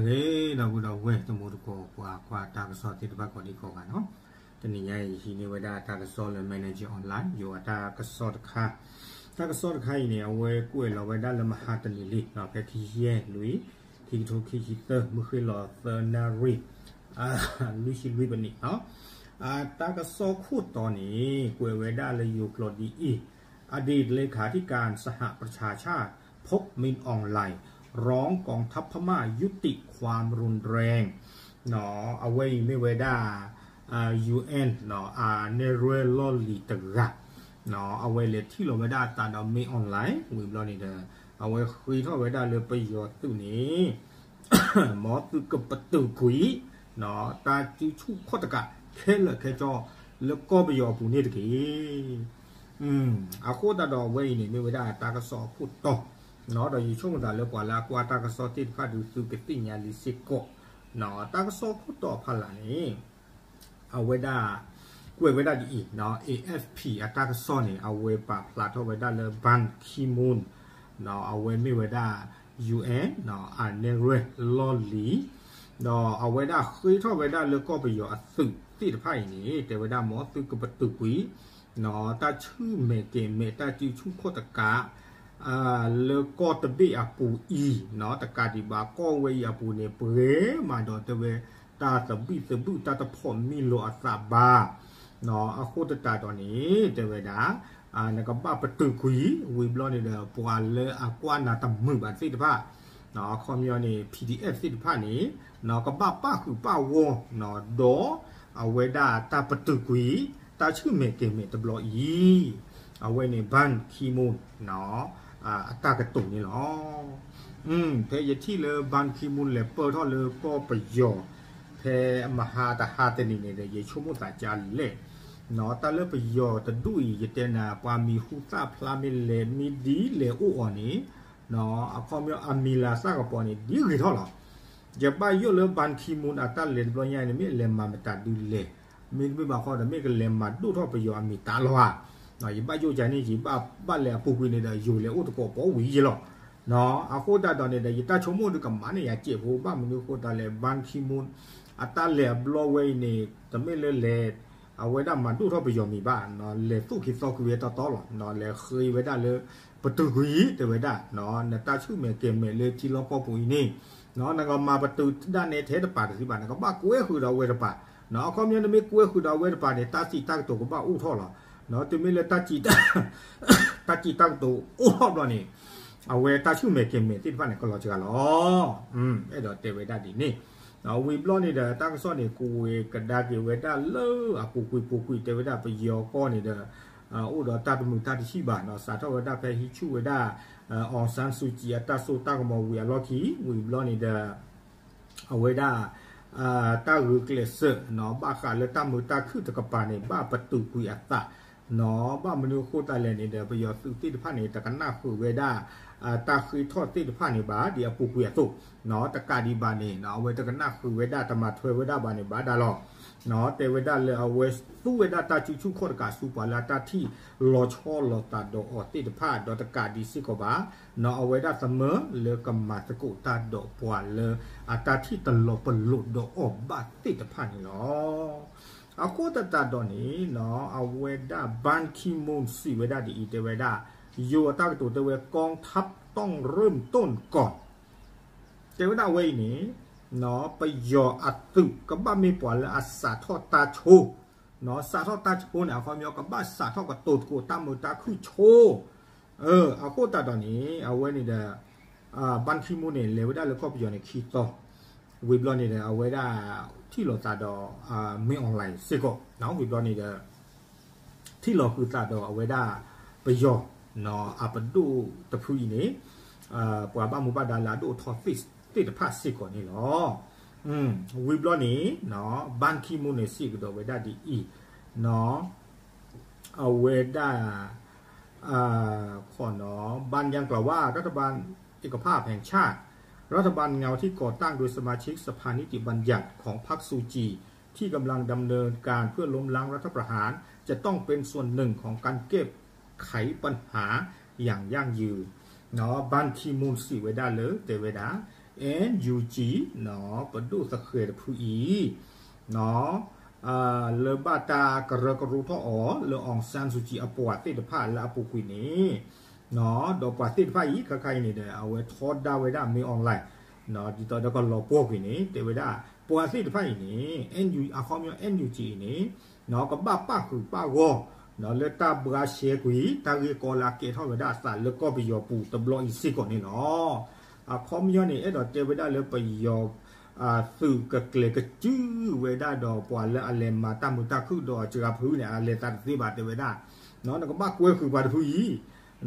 ဂ့ၤ ဒီပုၢ်ဒီဝဲၢ် တံၤသကိး ပှၤကွၢ်တၢ်ကစီၣ်သ့ၣ်တဖၣ်ကိးဒံကိးဂၤနီၤ, တနံၤညါအံၤ ယဟံးန့ၢ်ဝဲဒၣ်တၢ်ကစီၣ်လၢ Manager Online ယိၤအတၢ်ကစီၣ်တခါ, တၢ်ကစီၣ်တခါအံၤန့ၣ် အဝဲကွဲးလီၤဝဲဒၣ်လၢမဟါတနံၤလံနီၤ, ဖဲခံဆံယဲၢ်လွံၢ် ခံကထိခံဆံသၢ မုၢ်ဃ့ၢ်လီၤသၢနၣ်ရံၣ် လွံၢ်ဆံလွံၢ်ပနံးနီၤ, တၢ်ကစီၣ်ခိၣ်တီန့ၣ် ကွဲးဝဲဒၣ်လၢယိၤကျိာ်ဒ်အံၤ, อดีตเลขาธิการสหประชาชาติ พบมินอองหลาย ร้องกองทัพพม่ายุติความรุนแรง အဝဲအံၤမ့ၢ်ဝဲဒၣ် UN အနဲၣ်ရွဲၣ်လီၢ်လံၤတဂၤ, အဝဲလဲၤထံၣ်လီၤဝဲဒၣ်အသးဒီး မင်းအောင်လှိုင် ဝံၤဘျီန့ၣ်ဒီး အဝဲဃ့ထီၣ်ဝဲဒၣ်လၢပယီၤသုးန့ၣ် မ်သုကပတုာ်ကွံာ် တၢ်စုဆူၣ်ခီၣ်တကး ခဲလၢာ်ခဲဆ့ လၢကီၢ်ပယီၤအပူၤန့ၣ်တက့ၢ်. အဃိသတးဒီးအဝဲအံၤန့ၣ် မ့ၢ်ဝဲဒၣ်တၢ်ကစီၣ်အခိၣ်တီ, ဒီးယဆိကမိၣ်သးလၢပှၤလၢအကွၢ်တၢ်ကစီၣ်သ့ၣ်တဖၣ်ဒုးသုကသ့ၣ်ညါလံစ့ၢ်ကီး, တၢ်ကစီၣ်ခိၣ်တီအဖီလာ်န့ၣ် အဝဲဒၣ် ကွဲးဝဲဒၣ်ဒ်အံၤ, AFP အတၢ်ကစီၣ်န့ၣ် အဝဲပာ်ဖျါထီၣ်ဝဲဒၣ်လၢ Ban Ki-moon အဝဲမ့ၢ်ဝဲဒၣ် UN အနဲၣ်ရွဲၣ်လီၢ်လံၤ, ဒီးအဝဲဒၣ်ဃ့ထီၣ်ဝဲဒၣ်လၢကီၢ်ပယီၤအသုးသ့ၣ်တဖၣ်အံၤန့ၣ် တဲဝဲဒၣ်မ်သုကပတုာ်ကွံာ် တၢ်ဆူၣ်မဲာ်ကဲၤမဲာ် တၢ်စုဆူၣ်ခီၣ်တကး လၢကီၢ်တဘ့ၣ်အပူၤအံၤ, တကးဒံးဘၣ်ကီၢ်ဝဲအံၤအပူၤန့ၣ် ပှဲၤမးဒီးတဲဝဲ တၢ်သဘံၣ်သဘုၣ် တၢ်တဖိးမံလိာ်အသးဘၣ်, အဃိသတးဒီးန့ၣ် တဲဝဲဒၣ် နကဘၣ်ပတုာ်ကွံာ် ဝံၤဘျီန့ၣ်ဒီး ပှၤလၢအကွၢ်နၤတမုာ်ဘၣ်သ့ၣ်တဖၣ် အခီပညီန့ၣ် PDF သ့ၣ်တဖၣ်န့ၣ် ကဘၣ်ပၣ်ဃုာ်ပၣ်ဂီၢ် ဒီးအဝဲဒၣ်တၢ်ပတုာ်ကွံာ် တၢ်ဆူၣ်မဲာ်ကဲၤမဲာ်တဘျီအံၤ, အဝဲန့ၣ် Ban Ki-moon အတၢ်ကတိၤန့ၣ်လီၤ. ဖဲယထံၣ်လၢ Ban Ki-moon လဲၤပၢၢ်ထီၣ်လၢကီၢ်ပယီၤ ဖဲမဟါတဟါတနံၤန့ၣ်ဒီး ယဆိကမိၣ်သးကါလဲၣ်, တၢ်လၢပယီၤတဒူၣ်အံၤ ယတဲနၤ ပှၤမံၤဟူသၣ်ဖျါမ့ၢ်လဲၤမ့ၢ်ဒ်လဲၤအိၣ်အီၤန့ၣ် အခီပညီအမံၤလၤသၣ်ကပီၤန့ၣ် ဒ်ဂ့ၤထီၣ်လီၤ. ယဘၣ်ယိၣ်လၢ Ban Ki-moon အတၢ်လဲၤတဘျီညါန့ၣ် မ့ၢ်လဲၤမၤမတၤဒုလဲၣ်, မ့တမ့ၢ်ဘၣ်ဃီဒီး မ့ၢ်ကလဲၤမၤဒိၣ်ထီၣ်ပယီၤအမံၤတၢ်လီၤဧါ. ယဘၣ်ယိၣ်ကန့ၣ် ယဘၣ်လဲၤအပူၤကွံာ်န့ၣ်ဒီး ယိၤလဲၤအိၣ်သကိးပိာ်ဝံၤယဲလီၤ. အဃိသတးဒီးန့ၣ်ဒီး ယတၢ်ဆိကမိၣ်ဒုးကမၤန့ၢ်ယၤစဲးဖိ ဘၣ်မနုၤအဃိသတးလဲၣ် Ban Ki-moon အတၢ်လဲၤအဘျီဝဲအံၤန့ၣ် တမ့ၢ်လၢလဲၤ အဝဲဒၣ်မၤဒိၣ်ထီၣ်ပယီၤမံၤဘၣ်, လဲၤသူၣ်က့ၤသီကွံာ်ဝဲတီတီလီၤ, လဲၤဃ့ဝဲဒၣ်လၢ ပတုာ်ကွံာ် တဲဝဲဒၣ် နတၢ်ဆူၣ်မဲာ်ကဲၤမဲာ်လၢထံလီၢ်ကီၢ်ပူၤအံၤန့ၣ် နကမၤပတုာ်ဒၣ်နဲထဲတပၤတသ့ဘၣ်, နကဘၣ်ကွဲဃုာ်ဒီးအဝဲတပၤ, အခီပညီနမ့ၢ်ကွဲဃုာ်ဒီးအဝဲတပၤန့ၣ် တၢ်စံးတၢ်ကတိၤကဘၣ်အိၣ်ထီၣ်လီၤ. တုၤမ့ၢ်လၢ တၢ်စံးတၢ်ကတိၤအိၣ်ထီၣ်ဘျီန့ၣ် အဝဲတၢ်ဆူၣ်မဲာ်ကဲၤမဲာ်သ့ၣ်တဖၣ်န့ၣ် ကလီၤစှၤလီၤ. အဲၣ်ဒိးတဲဝဲဒၣ်ဒ်န့ၣ်, ဝံၤဘျီန့ၣ်ဒီး တၢ်ကစီၣ်န့ၣ် ကဝဲၤကဒါက့ၤဝဲဒၣ်လၢအပူၤကွံာ်ပူၤကွံာ် တဲဝဲဒၣ်ပယီၤကီၢ်န့ၣ်ဒီး အိၣ်ဒီးတၢ်တမုာ်တၢ်တဆံၣ်ဘၣ်နီၤ, စးထီၣ်ဝဲဒၣ်ဖဲဟံးဆူၣ်ဝဲဒၣ် အောင်ဆန်းစုကြည် အတၢ်စိတၢ်ကမီၤဝံၤအလီၢ်ခံ ဝံၤဘျီန့ၣ်ဒီး အဝဲဒၣ် တၢ်ဂုာ်ကျဲးစၢးနီၤ ဘၣ်ဃးလၢတၢ်မုာ်တၢ်ခုၣ်တကပၤန့ၣ် ဘၣ်ပတုာ်ကွံာ်အသးနီၤ, ဘၣ်မနုၤအဃိသတးလဲၣ်န့ၣ်ဒီး ပယီၤသုးသ့ၣ်တဖၣ်န့ၣ် တကနၣ်ဃုာ်ဝဲဒၣ် တၢ်ဃ့ထီၣ်သ့ၣ်တဖၣ်န့ၣ်ဘၣ် ဒ်အပူၤကွံာ်အသိးနီၤ, တကးဒံးဘၣ်န့ၣ် အဝဲတကနၣ်ဃုာ်ဝဲဒၣ် တမၤထွဲဝဲဒၣ်ဘၣ်န့ၣ် ဘၣ်ဒၣ်လီၤ. တဲဝဲဒၣ်လၢအဝဲသူဝဲဒၣ်တၢ်စုဆူၣ်ခီၣ်တကးဆူပှၤလၢအတၢ်ထံၣ်လီၤဆီလီၤသးဒီးအီၤသ့ၣ်တဖၣ် ဒီးတကးဒံးစ့ၢ်ကီးဘၣ်နီၤ အဝဲဒၣ်သမၢလၢကမၤသကိးတၢ်ဒီးပှၤလၢအတၢ်ထံၣ်တလီၤပလိာ်ဒီးအီၤဘၣ်သ့ၣ်တဖၣ်န့ၣ်လီၤ. အဃိသတးဒီးန့ၣ် အဝဲဒၣ် Ban Ki-moon စံးဝဲဒၣ်ဒ်အံၤ တဲဝဲဒၣ် ယိၤအတၢ်ကတိၤတဲဝဲ กองทัพต้องเริ่มต้นก่อน တဲဝဲဒၣ်ဝဲအံၤန့ၣ် ပယီၤအသုးကဘၣ်မ့ၢ်ပှၤလၢအစးထီၣ်တၢ်ဆိ စးထီၣ်တၢ်ဆိန့ၣ် အခီပညီ ကဘၣ်စးထီၣ်ကတိၤသကိးတၢ်မုာ်တၢ်ခုၣ်ဆိ အဃိသတးဒီးန့ၣ် အဝဲန့ၣ်ဒီး Ban Ki-moon န့ၣ် လဲၤဝဲဒၣ်လၢကီၢ်ပယီၤန့ၣ်ခံသီ, ဝံၤဘျီန့ၣ်ဒီး အဝဲဒၣ်ထံၣ်လိာ်သးဒီး မင်းအောင်လှိုင် စ့ၢ်ကီး, ဝံၤဘျီန့ၣ်ဒီး ထံၣ်လိာ်ဃုာ်သးဒီးအဝဲဒၣ်ပယီၤ အပဒိၣ်တဖုအံၤန့ၣ် ပှၤဘၣ်မူဘၣ်ဒါလၢအဒိၣ်ထီၣ်သ့ၣ်တဖၣ်စ့ၢ်ကီးန့ၣ်လီၤ. ဝံၤဘျီန့ၣ် Ban Ki-moon န့ၣ် စံးကဒီးဝဲဒၣ်ဒ်အံၤ အဝဲဒၣ် บ้านยังกล่าวว่า รัฐบาลเอกภาพแห่งชาติ รัฐบาลเงาที่ก่อตั้งโดยสมาชิกสภานิติบัญญัติของพรรคซูจี ที่กำลังดำเนินการเพื่อล้มล้างรัฐประหาร จะต้องเป็นส่วนหนึ่งของการแก้ไขปัญหาอย่างยั่งยืน ဘၣ်ခီမူၣ် စံးဝဲဒၣ်လၢ တဲဝဲဒၣ် NUG ပဒိၣ်သဃဲၤတဖုအံၤ လၢဘၣ်တၢ်ကရၢကရိထီၣ်အီၤလၢ အောင်ဆန်းစုကြည် အပှၤသ့ၣ်တဖၣ်လၢအပူၤကွံာ်န့ၣ်, ဒီးပှၤသ့ၣ်တဖၣ်အံၤ ခဲခါအံၤန့ၣ်ဒီး အဝဲထီဒါဝဲဒၣ် မင်းအောင်လှိုင် ဒ်သိးဒီးကလီၤပှီၢ်ကွံာ်န့ၣ် တဲဝဲဒၣ် ပှၤသ့ၣ်တဖၣ်အံၤန့ၣ် NUG အခီပညီ NUG အံၤန့ၣ် ကဘၣ်ပၣ်ဃုာ်ပၣ်ဂီၢ် လၢတၢ်ဘှါရှဲကွံာ် တၢ်ဂ့ၢ်ကီလၢအကဲထီၣ်ဝဲဒၣ်အသးလၢကီၢ်ပယီၤပူၤတဘျီအံၤစ့ၢ်ကီးန့ၣ်လီၤ. အခီပညီန့ၣ် အဲၣ်ဒိးတဲဝဲဒၣ်လၢပယီၤ သုးကကျဲၤကစုၢ်ဝဲဒၣ်ဒီးပှၤလၢအလဲၤမၤတၢ်မုာ်တၢ်ခုၣ်ဒီးအစှၤဖုန့ၣ် အလဲၤသးတသ့ဘၣ်တဲဝဲဒၣ်, နကဘၣ်ကွဲဃုာ်ပှၤတဖုအံ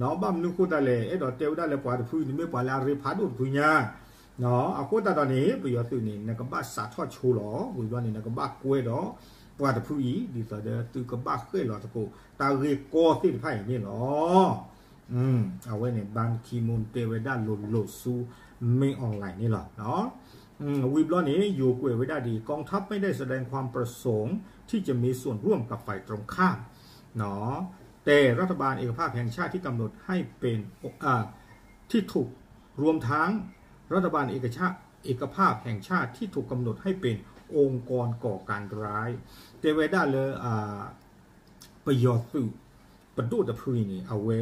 ၤ, ဘၣ်မနုၤအဃိသတးလဲၣ် အဲၣ်ဒိးတဲဝဲဒၣ်လၢပှၤတဖုအံၤ နမ့ၢ်ပှၤလၢအရ့ဖးဒိၣ်တဖုညါ အဃိသတးဒီးန့ၣ် ပယီၤသုးန့ၣ် နကဘၣ်စးထီၣ်ဆိလီၤ. ဝံၤဘျီန့ၣ် နကဘၣ်ကွဲဒီးပှၤတဖုအံၤ ဒ်သိးဒီးသုကဘၣ်ဃဲၣ်လီၤသကိး တၢ်ဂ့ၢ်ကီသ့ၣ်တဖၣ်အံၤန့ၣ်လီၤ. အဝဲန့ၣ် Ban Ki-moon တဲဝဲဒၣ်လိၤလိၤဆူ Min Aung Hlaing န့ၣ်လီၤ. ဝံၤဘျီန့ၣ် ယိၤကွဲးဝဲဒၣ်ဒ် กองทัพไม่ได้แสดงความประสงค์ที่จะมีส่วนร่วมกับฝ่ายตรงข้าม แต่รัฐบาลเอกภาพแห่งชาติที่กำหนดให้เป็น ที่ถูก รวมทั้งรัฐบาลเอกชาติ เอกภาพแห่งชาติที่ถูกกำหนดให้เป็นองค์กรก่อการร้าย တဲဝဲဒၣ်လၢ ပယီၤသုး ပဒိၣ်တဖုအံၤန့ၣ် အဝဲ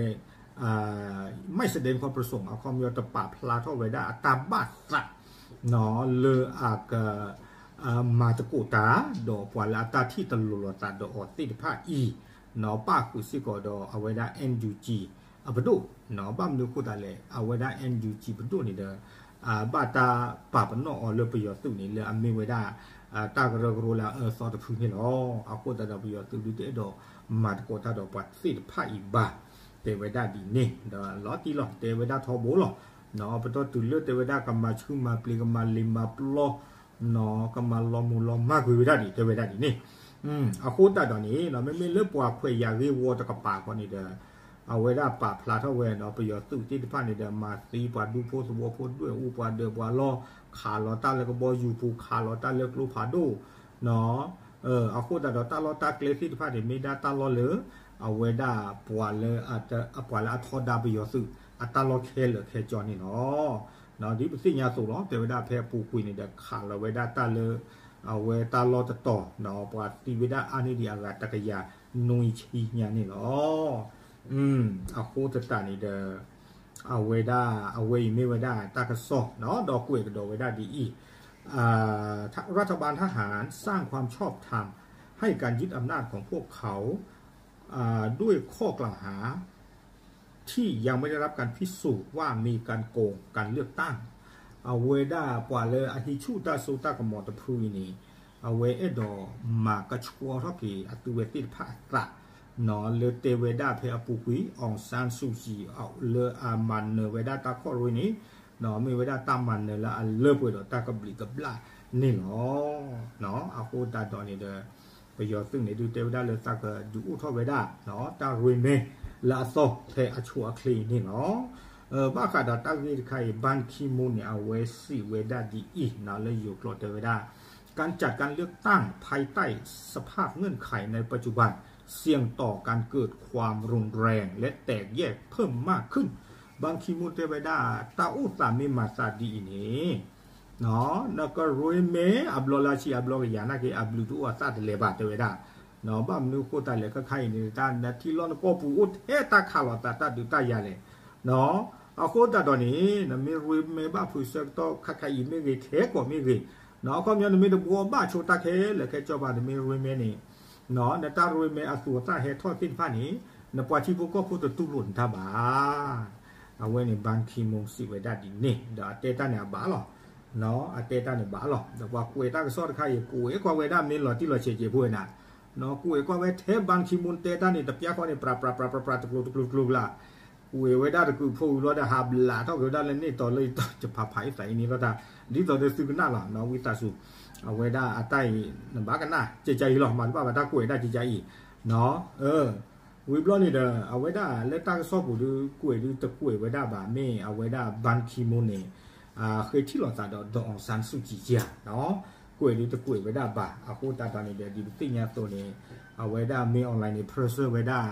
ไม่แสดงความประสงค์ အခီပညီ တပာ်ဖျါထီၣ်ဝဲဒၣ်အတၢ်ဘၣ်သး လၢအက မၤသကိးတၢ် ဒီးပှၤလၢအတၢ်ထံၣ်တလိၤလိာ်သးဒီးအီၤသ့ၣ်တဖၣ်အံၤ ပၣ်ဃုာ်စ့ၢ်ကီးဒီးအဝဲဒၣ် NUG အပဒိၣ်, ဘၣ်မနုၤအဃိသတးလဲၣ် အဝဲဒၣ် NUG ပဒိၣ်န့ၣ်ဒီး ဘၣ်တၢ်ပာ်ပနီၣ်အီၤလၢပယီၤသုးန့ၣ် လၢအမ့ၢ်ဝဲဒၣ် တၢ်ကရၢကရိလၢအအၢအသီတဖုန့ၣ်လီၤ. အဃိသတးဒီးပယီၤသုးဒုးတအဲၣ်ဒိးမၤသကိးတၢ်ဒီးပှၤသ့ၣ်တဖၣ်အံၤဘၣ် တဲဝဲဒၣ်ဒ်န့ၣ် ဒီးလီၤတံၢ်လီၤ တဲဝဲဒၣ်ထီဘိလီၤ. ပတီၢ်တုၤလၢတဲဝဲဒၣ်ကမၤဆူၣ်မၤပျ့ၤ ကမၤလံၤမၤပျီ ကမၤလီၤမူၤလီၤမၢ်ကွံာ်ဝဲဒၣ်ဒ် တဲဝဲဒၣ်ဒ်န့ၣ်. အဃိသတးဒီးန့ၣ် မ့မ့ၢ်လၢပှၤခွဲးယာ်ဂ့ၢ်ဝီတကပၤဃီန့ၣ်ဒီး အဝဲဒၣ်ပာ်ဖျါထီၣ်ဝဲဒီး ပယီၤသုးသ့ၣ်တဖၣ်န့ၣ်ဒီး မၤသံပှၤဒူဖိသဝီဖိဒွဲၣ်အူပှၤဒၢးပှၤလီၢ် ခးလီၤတၢ်လၢကဘီယူၤပူၤ ခးလီၤတၢ်လၢကျိဖးဒိၣ် အဃိသတးဒီးတၢ်လီၢ်တၢ်ကျဲသ့ၣ်တဖၣ်န့ၣ် မ့ၢ်ဒၣ်တၢ်လီၢ်လၢ အဝဲဒၣ် ပှၤလၢအထီဒါပယီၤသုး အတၢ်လီၢ်ခဲလၢာ်ခဲဆ့န့ၣ်လီၤ. ဒ်ပသ့ၣ်ညါအသိးလီၤ တဲဝဲဒၣ်ဖဲအပူၤကွံာ်န့ၣ်ဒီး ခးလီၤဝဲဒၣ်တၢ်လၢ အဝဲတၢ်လီၢ်တတီၤ ပှၤသံဝဲဒၣ်အါန့ၢ်ဒံးအဂၤတကယၤနွံဆံညါန့ၣ်လီၤ. အဃိသတးန့ၣ်ဒီး အဝဲဒၣ် အဝဲအံၤမ့ၢ်ဝဲဒၣ်တၢ်ကစီၣ် ဒီးကွဲးကဒီးဝဲဒၣ်ဒ်အံၤ รัฐบาลทหารสร้างความชอบธรรมให้การยึดอำนาจของพวกเขาด้วยข้อกล่าวหาที่ยังไม่ได้รับการพิสูจน์ว่ามีการโกงการเลือกตั้ง အဝဲဒၣ်ပှၤလၢအဟံးဆူၣ်တၢ်စိတၢ်ကမီၤတဖုအံၤန့ၣ် အဝဲအဲၣ်ဒိးမၤကဆှီထီၣ်က့ၤအသုဝဲသ့ၣ်တဖၣ်အသး လၢတဲဝဲဒၣ်ဖဲအပူၤကွံာ် အောင်ဆန်းစုကြည် လၢအမၤနၢၤဝဲဒၣ်တၢ်ခီၣ်ရ့န့ၣ် မ့ၢ်ဝဲဒၣ်တၢ်မၤနၢၤလၢအလၢပှဲၤဒီးတၢ်ကဘျံးကဘျၣ်န့ၣ်လီၤ. အဃိသတးဒီးန့ၣ်ဒီး ပယီၤသုးန့ၣ်ဒုးတဲဝဲဒၣ်လၢသးကဒုးအိၣ်ထီၣ်ဝဲဒၣ် တၢ်ရ့မဲလၢအသီဖဲအဆိအချ့အံၤန့ၣ်လီၤ. ဘၣ်ဃးဒီးတၢ်ဂ့ၢ်တခါအံၤ Ban Ki-moon န့ၣ် အဝဲစံးဝဲဒၣ်ဒ်အံၤ လၢယိၤကျိာ်တဲဝဲဒၣ် การจัดการเลือกตั้งภายใต้สภาพเงื่อนไขในปัจจุบัน เสี่ยงต่อการเกิดความรุนแรงและแตกแยกเพิ่มมากขึ้น Ban Ki-moon တဲဝဲဒၣ် တၢ်အိၣ်သးမ့ၢ်မၤသးဒ်အံၤန့ၣ် နကရ့မဲအဘျီလၢဆံးအဘျီကယၤနာ်က့ အဘျုးတအိၣ်အသးတလဲၤဘၣ်တဲဝဲဒၣ်. ဘၣ်မနုၤအဃိသတးလဲၣ် ခဲခါအံၤန့ၣ် တၢ်နထံၣ်လီၢ်နကီၢ်ပူၤအိၣ်ထဲတၢ်ခးလိာ်သးတၢ်ဒုးတၢ်ယၤလဲၣ်. အဃိသတးဒီးန့ၣ် နမ့ၢ်ရ့မဲဘၣ်ဖုးဆၢကတီၢ်ခဲခါအံၤမ့ၢ်ဂ့ၤ ခဲကိာ်မ့ၢ်ဂ့ၤ အခီပညီနမ့ၢ်တဘှီဘၣ်ဆိတၢ်ခဲလၢာ်ခဲဆ့ဘၣ် နမ့ၢ်ရ့မဲန့ၣ် နတၢ်ရ့မဲအသူးအသ့ၣ်ဟဲထီၣ်သ့ၣ်တဖၣ်န့ၣ် နပှၤထံဖိကီၢ်ဖိတတူၢ်လိာ်နတၢ်ဘၣ်. အဝဲန့ၣ် Ban Ki-moon စံးဝဲဒၣ်ဒ်န့ၣ် ဒီးအတဲတၢ်န့ၣ်အဘၣ်လီၤ. အတဲတၢ်န့ၣ်ဘၣ်လီၤ. ဒီးပှၤကွဲးတၢ်ကစီၣ်တခါအံၤ ကွဲးကွၢ်ဝဲဒၣ်မ့ၢ်လီၤတံၢ်လီၤဆဲးကဲးဖိဝဲဒၣ် ကွဲးကွၢ်ဝဲထဲ Ban Ki-moon တဲတၢ်န့ၣ် တပျၢ်ဃီန့ၣ် ပြးပြးပြးပြးပြး တကျိၤတကျိၤတကျိၤကျါ ကွဲးဝဲဒၣ်တကုးဖိဝံၤလီၤဒီး ဟးဘျးထီၣ်က့ၤဝဲဒၣ်လၢန့ၣ်တီၤလၢယတီၤ ယဖးဖးယသးအံၤန့ၣ် လီၤတၢ် ဒ်သိးဒီးသုကနၣ်လီၤ ဝံသးစူၤ အဝဲဒၣ်အတၢ်အံၤ နဘၣ်ကနၣ် ကဲကါအံၤလီၤ မၤတဘၣ်ဘၣ်တၢ်ကွဲးဒၣ်ကဲကါအံၤ ဝံၤဘျီန့ၣ်ဒီး အဝဲဒၣ်လၢတၢ်ကစီၣ်ပူၤဒုး ကွဲးဒုးတကွဲးဝဲဒၣ်ဘၣ် မ့ၢ်အဝဲဒၣ် Ban Ki-moon န့ၣ် ဃ့ထံၣ်လိာ်သးဒီး ဒေါ်အောင်ဆန်းစုကြည် ဧါ ကွဲးဒုးတကွဲးဝဲဒၣ်ဘၣ် အဃိသတးဒီးန့ၣ်ဒီး ဒ်ပသ့ၣ်ညါအသိးန့ၣ် အဝဲဒၣ် Min Aung Hlaing န့ၣ် pressure ဝဲဒၣ်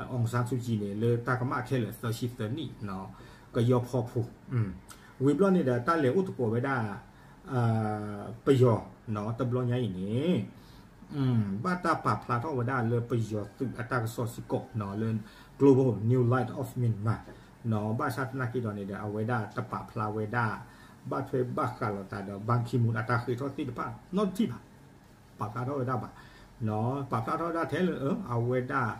အောင်ဆန်းစုကြည် န့ၣ် လၢတၢ်ကမၣ်ခဲလၢာ်သၢဆံသၢနံၣ် ကယီဖီဖိ ဝံၤဘျီန့ၣ်ဒီး တၢ်လဲၤအိၣ်သကိးဝဲဒၣ် ပယီၤ တဘျီညါအံၤန့ၣ် ဘၣ်တၢ်ပာ်ဖျါထီၣ်ဝဲဒၣ်လၢပယီၤသုးအတၢ်ကစီၣ်စ့ၢ်ကီး လၢ Global New Light of Myanmar ဘၣ်ဆၣ်သနာ်က့ဒီးန့ၣ်ဒီး အဝဲဒၣ်တပာ်ဖျါဝဲဒၣ် ဘၣ်ထွဲဘၣ်ဃးလိာ်သးဒီး Ban Ki-moon အတၢ်ဃ့ထီၣ်သ့ၣ်တဖၣ် နီတထံၣ်ဘၣ် ပာ်ဖျါထီၣ်ဝဲဒၣ်ဘၣ် ပာ်ဖျါထီၣ်ဝဲဒၣ်ထဲလၢ အဝဲဒၣ်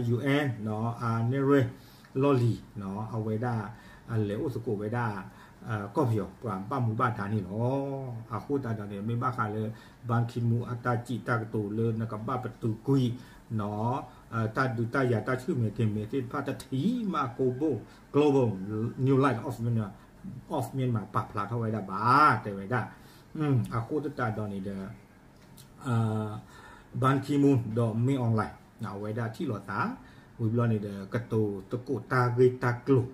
ယူၣ်အဲၣ် အနဲၣ်ရွဲၣ်လီၢ်လံၤ အဝဲဒၣ် လဲၤအိၣ်သကိးဝဲဒၣ် ကီၢ်ပယီၤပှၤဘၣ်မူဘၣ်ဒါန့ၣ်လီၤ. အဃိသတးဒီးန့ၣ် မ့ၢ်ဘၣ်ဃးလၢ Ban Ki-moon အတၢ်စံးတၢ်ကတိၤလၢနကဘၣ်ပတုာ်ကွံာ် တၢ်ဒုးတၢ်ယၤတၢ်ဆူၣ်မဲာ်ကဲၤမဲာ်သ့ၣ်တဖၣ်တထံၣ်မး Global Global New Light of Myanmar of Myanmar ပာ်ဖျါထီၣ်ဝဲဒၣ်ဘၣ် တဲဝဲဒၣ် အဃိသတးဒီးန့ၣ်ဒီး Ban Ki-moon ဒီး မင်းအောင်လှိုင် အဝဲဒၣ်ထံၣ်လိာ်သး ဝံၤဘျီန့ၣ်ဒီး ကတိၤသကိးတၢ်ဂ့ၢ်တၢ်ကျိၤ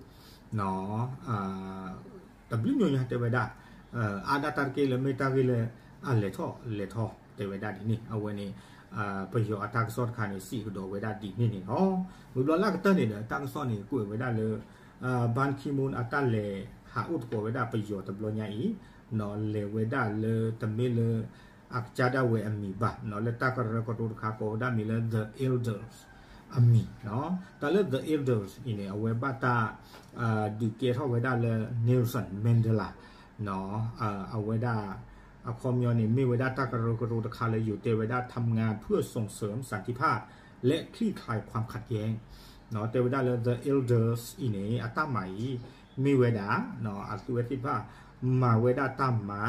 တဘျုးညါတဲဝဲဒၣ် အါဒၣ်တၢ်တက့ၢ်လၢမ့ၢ်တၢ်ဂ့ၢ်လၢအလဲၤထီၣ်လဲၤထီတဲဝဲဒၣ်ဒ်န့ၣ် အဝဲန့ၣ် ပယီၤအတၢ်ကစီၣ်တခါန့ၣ် စံးကဒီးဝဲဒၣ်ဒ်န့ၣ်န့ၣ်လီၤ. ဝံၤဘျီလၢကတၢၢ်န့ၣ်ဒီး တၢ်ကစီၣ်န့ၣ် ကွဲးဝဲဒၣ်လၢ Ban Ki-moon အတၢ်လဲၤဟးအိၣ်သကိးဝဲဒၣ်ပယီၤတဘျီညါအံၤ လဲၤဝဲဒၣ်လၢတမ့ၢ်လၢ အကစၢ်ဒၣ်ဝဲအမံၤဘၣ် လၢတၢ်ကရၢကရိတခါကိးဝဲဒၣ်မ့ၢ်လၢ The Elders အမံၤ တၢ်လၢ The Elders အံၤန့ၣ် အဝဲဘၣ်တၢ် ဒုးကဲထီၣ်ဝဲဒၣ်လၢ Nelson Mandela အဝဲဒၣ် အခီပညီန့ၣ် မ့ၢ်ဝဲဒၣ်တၢ်ကရၢကရိတခါလၢယိၤတဲဝဲဒၣ် ทำงานเพื่อส่งเสริมสันติภาพและคลี่คลายความขัดแย้ง တဲဝဲဒၣ်လၢ The Elders အံၤန့ၣ် အတၢ်မၤအံၤ မ့ၢ်ဝဲဒၣ် အသုဝဲသ့ၣ်တဖၣ် မၤဝဲဒၣ်တၢ်မၤ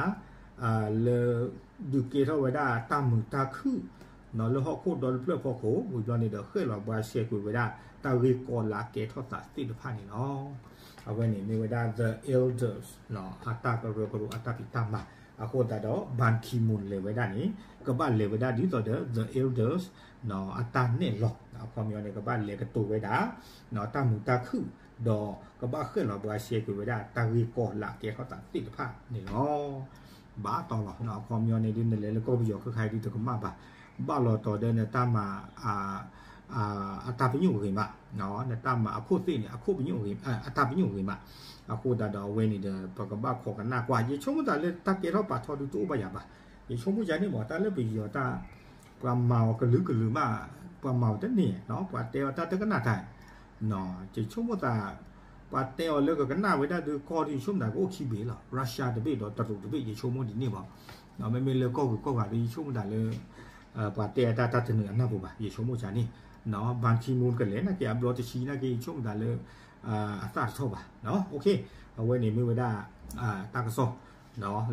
လၢ ဒုးကဲထီၣ်ဝဲဒၣ်တၢ်မုာ်တၢ်ခုၣ် လၢဟီၣ်ခိၣ်ဒီတဖျၢၣ်ဖီခိၣ် ဝံၤဘျီန့ၣ်ဒီး ဃဲၣ်လီၤဘှါရှဲကွံာ်ဝဲဒၣ် တၢ်ဂ့ၢ်ကီလၢအကဲထီၣ်သးသ့ၣ်တဖၣ်န့ၣ်လီၤ. အဝဲန့ၣ်မ့ၢ်ဝဲဒၣ် The Elders အတၢ်ကရၢကရိအတၢ်ဖံးတၢ်မၤ အဃိသတးဒီး Ban Ki-moon လဲၤဝဲဒၣ်န့ၣ် ကဘၣ်လဲၤဝဲဒၣ်ဒ်သိးဒီး The Elders အတၢ်နဲၣ်လီၤ အခီပညီန့ၣ် ကဘၣ်လဲၤကတိၤဝဲဒၣ် တၢ်မုာ်တၢ်ခုၣ် ဒီးကဘၣ်ဃဲၣ်လီၤဘှါရှဲကွံာ်ဝဲဒၣ် တၢ်ဂ့ၢ်ကီလၢအကဲထီၣ်သးသ့ၣ်တဖၣ်န့ၣ်လီၤ. ဘၣ်တီလီၤ အခီပညီန့ၣ် ဒ်နလဲၤလၢကီၢ်ပယီၤခဲခါအံၤဒ်တကမၣ်ဘၣ် ဘၣ်လီၤတီၤဒီးနတၢ်မၤ အတၢ်ပညိၣ်ဂ့ၤမး နတၢ်မၤအခိၣ်သ့ၣ်န့ၣ် အခိၣ်ပညိၣ်ဂ့ၤ အတၢ်ပညိၣ်ဂ့ၤမး အဃိသတးဒီးအဝဲန့ၣ်ဒီး ပကဘၣ်ခိးကနၣ်ကွၢ် ယဆိကမိၣ်သးလၢတၢ်ကဲထီၣ်ပာ်ထီဒုးတအိၣ်ဘၣ်ယၤဘၣ် ယဆိကမိၣ်ယၤန့ၣ်မ့ၢ် တၢ်လၢပယီၤတၢ် ပှၤမၤအီၤကလုာ်ကလုာ်မး ပှၤမၤအီၤတန့ၢ် ပှၤတဲအီၤတၢ်တကနၣ်တၢ် ယဆိကမိၣ်သး ပှၤတဲအီၤလၢကကနၣ်ဝဲဒၣ်ဒုးကီၢ်ဒုး ယဆိကမိၣ်သးကအိၣ်ခံဘ့ၣ်လီၤ Russia တဘ့ၣ်ဒီးတရူးတဘ့ၣ် ယဆိကမိၣ်ဒ်န့ၣ်မး မ့မ့ၢ်လၢကီၢ်ဂုၤကီၢ်ဂၤဒီး ယဆိကမိၣ်သးလၢ ပှၤတဲအတၢ်တၢ်တနုာ်အနၢ်ပူၤဘၣ် ယဆိကမိၣ်ယၤန့ၣ် Ban Ki-moon ကလဲၤနာ်က့အဘျီတဆံနာ်က့ ယဆိကမိၣ်သးလၢ အသၣ်တထီၣ်ဘၣ် အဝဲန့ၣ်မ့ၢ်ဝဲဒၣ် တၢ်ကစီၣ်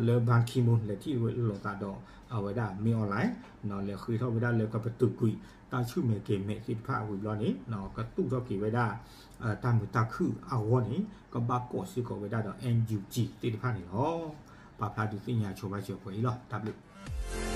လၢ Ban Ki-moon လဲၤထံၣ်ဝဲလိာ်သးဒီး အဝဲဒၣ် မင်းအောင်လှိုင် လဲၤဃ့ထီၣ်ဝဲဒၣ်လၢကပတုာ်ကွံာ် တၢ်ဆူၣ်မဲာ်ကဲၤမဲာ်သ့ၣ်တဖၣ်ဝံၤဘျီန့ၣ် ကသူၣ်ထီၣ်က့ၤဝဲဒၣ် တၢ်မုာ်တၢ်ခုၣ်အဂီၢ်န့ၣ် ကဘၣ်ကိးစ့ၢ်ကီးဝဲဒၣ်ဒီး NUG သ့ၣ်တဖၣ်န့ၣ်လီၤ. ပာ်ဖျါဒုးသ့ၣ်ညါဆိပာ်စၢၤပှဲၤအံၤလီၤ. တၢ်ဘျုး